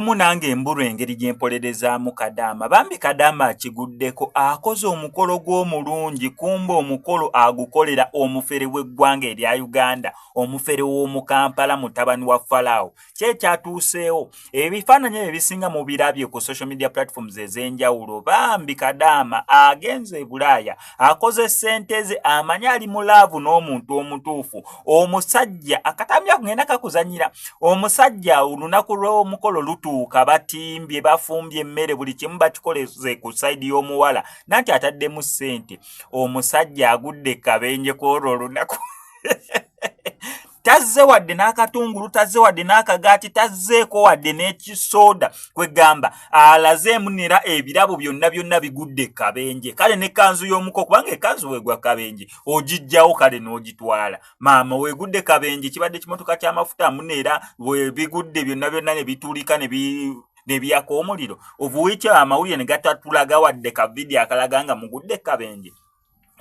Olumu nange mbulwa engeri gye mpolerezaamu Kadaama. Bambi Kadaama akiguddeko, akoze omukolo gw'omulungi kumbe omukolo agukolera omufere w'eggwanga erya Uganda, omufere w'omu Kampala, mutabani wa Falaawo. Ki ekyatuuseewo? Ebifaananyi ebyo ebisinga mubirabye ku social media platforms ez'enjawulo. Bambi Kadaama agenze e Bulaaya, akoze ssente ze, amanyi ali mu laavu n'omuntu omutuufu. Omusajja akatambi ako ngenda kakuzannyira. Omusajja olunaku lw'omukolo lutuuka, batimbye, bafumbye emmere, buli kimu bakikoleze ku sayidi y'omuwala, nanti ataddemu ssente. Omusajja agudde kabenje ku olwo olunaku, tazze wadde n'akatungulu, tazze wadde n'akagaati, tazzeeko wadde n'ekisooda. Kwegamba alazeemu nera ebirabo byonna byonna bigudde kabenje. Kale n'ekkanzu y'omuko, kubanga ekkanzu weegwa kabenje ogijjawo kale n'ogitwala. Maama weegudde kabenje kibadde kimotoka ky'amafuta muneera, bigudde byonna byonna ne bitulika ne byaka omuliro, ovuwikyo amawulire ne gatatulaga wadde ka vidiyo akalaga nga mugudde kabenje.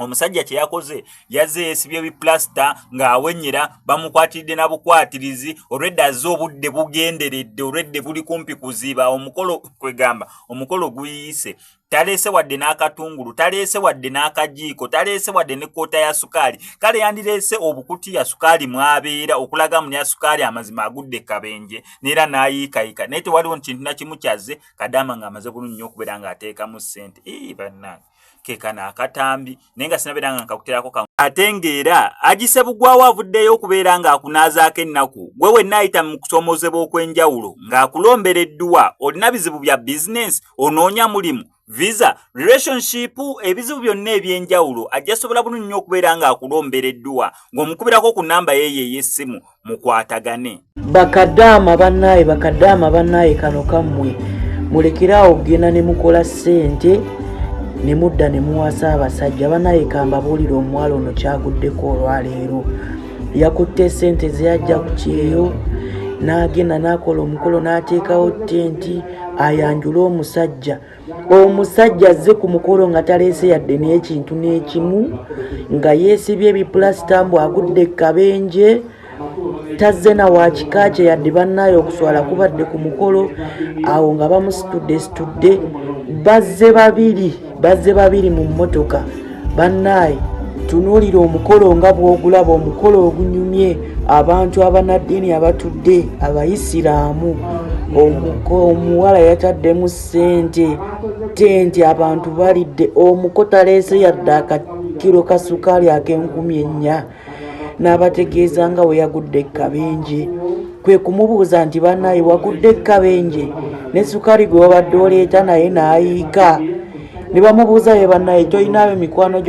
Omusajja kye yakoze, yazze yeesibye bipulasita ng'awenyera, bamukwatiridde na bukwatirizi. Olwedde azze obudde bugenderedde, olwedde buli kumpi kuziba omukolo. Kwegamba omukolo guyise, taleese wadde n'akatungulu, taleese wadde n'akajiiko, taleese wadde ne kkoota ya sukaali. Kale yandireese obukutiya sukaali mw'abeera okulaga mu ya sukaali amazima agudde kabenje, neera n'ayiikayika, naye tewaliwo kintu na kimu kyazze. Kadaama ng'amaze bulungi nnyo okubeera ng'ateekamu ssente. Ii bannange, ke kano akatambi, naye nga sinabeera nga nkakuterako ka. Ate ng'era agise bugwawo, avuddeyo okubeera ng'akunaazaako ennaku gwe wenna ayita mu kusoomozebwa okw'enjawulo, ng'akulombera edduwa. Olina bizibu bya bizinensi, onoonya mulimu, visa, relationship, ebizibu byonna eby'enjawulo, ajja sobola bulungi nnyo okubeera ng'akulombera edduwa ng'omukubirako ku nnamba yeeyo ey'essimu mukwatagane. Bakadaama bannaaye, bakadaama bannaaye, kano kammwe. Mulekeraawo okugenda ne mukola ssente ne mudda ne muwasa abasajja. Bannaaye, kambabuulire, omuwala ono kyaguddeko olwaleero, yakutte ssente ze yajja ku kyeyo n'agenda n'akola omukolo n'ateekawo tenti ayanjule omusajja. Omusajja azze ku mukolo nga taleese yadde n'ekintu n'ekimu, nga yeesibye ebipulasita mbu agudde kabenje, tazze na wa kika kye yadde. Bannaaye, okuswala kubadde ku mukolo awo nga bamusitudde situdde, bazze babiri, bazze babiri mu mmotoka. Bannaaye, tunuulira omukolo nga bw'ogulaba, omukolo ogunyumye, abantu abanaddiini abatudde, abayisiraamu. Omuwala yataddemu ssente, tenti, abantu balidde, omuko taleese yadde akakiro ka sukaali ak'enkumi 4, n'abategeeza nga we yagudde ekkabenje. Kwe kumubuuza nti, "Bannaaye, wagudde ekkabenje ne sukaali gwe wabadde oleeta naye n'ayiika?" Ne bamubuuza, "Ye bannaaye, tolinaayo mikwano gyo?"